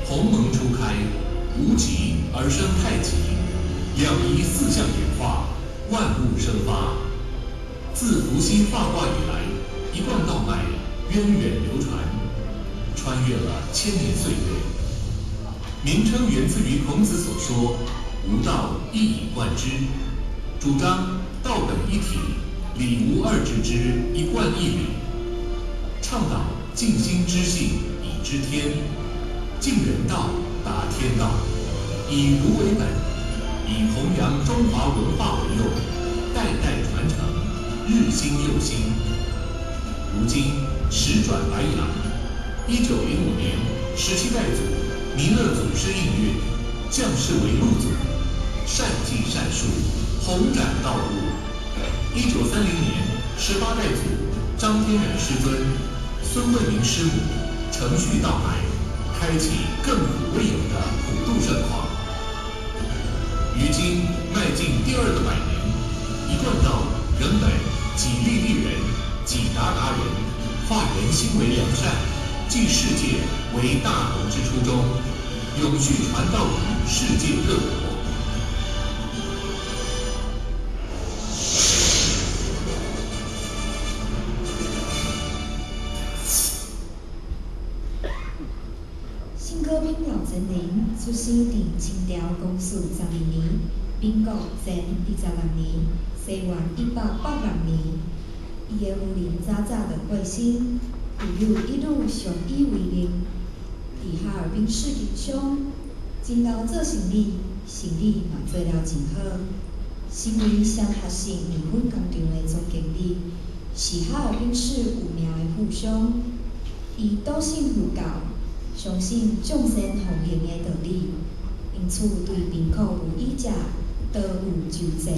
鸿蒙初開，無極而生太極，兩儀四象演化，萬物生發。自伏羲畫卦以來，一貫道脈源遠流傳，穿越了千年歲月。名稱源自於孔子所說“吾道一以貫之”，主張道本一體，理無二致之一貫義理，倡導盡心知性以知天，盡人道達天道，以儒為本，以弘揚中華文化為用，代代傳承，日新又新。如今時轉白陽，1905年，17代祖彌勒祖師應運，降世為祿祖，善濟善術，宏展道務。1930年，18代祖張天然師尊、孫慧明師母承續道脈，開啟亘古未有的普度盛況。於今邁進第二個百年，一貫道仍本己利利人，己達達人，化人心為良善，濟世界為大同之初衷，永續傳道於世界各國。辛可品老前人出生佇清朝光緒十二年，民國前26年，西元186年。伊的夫人早早就過身，育有一女相依為命。佇哈爾濱市經商，真𠢕做生理，生理嘛做了真好，成為雙合盛麵粉工廠的總經理，是哈爾濱市有名的富商。伊篤信佛教，相信眾善奉行的道理，因此對貧苦無依者多有周濟。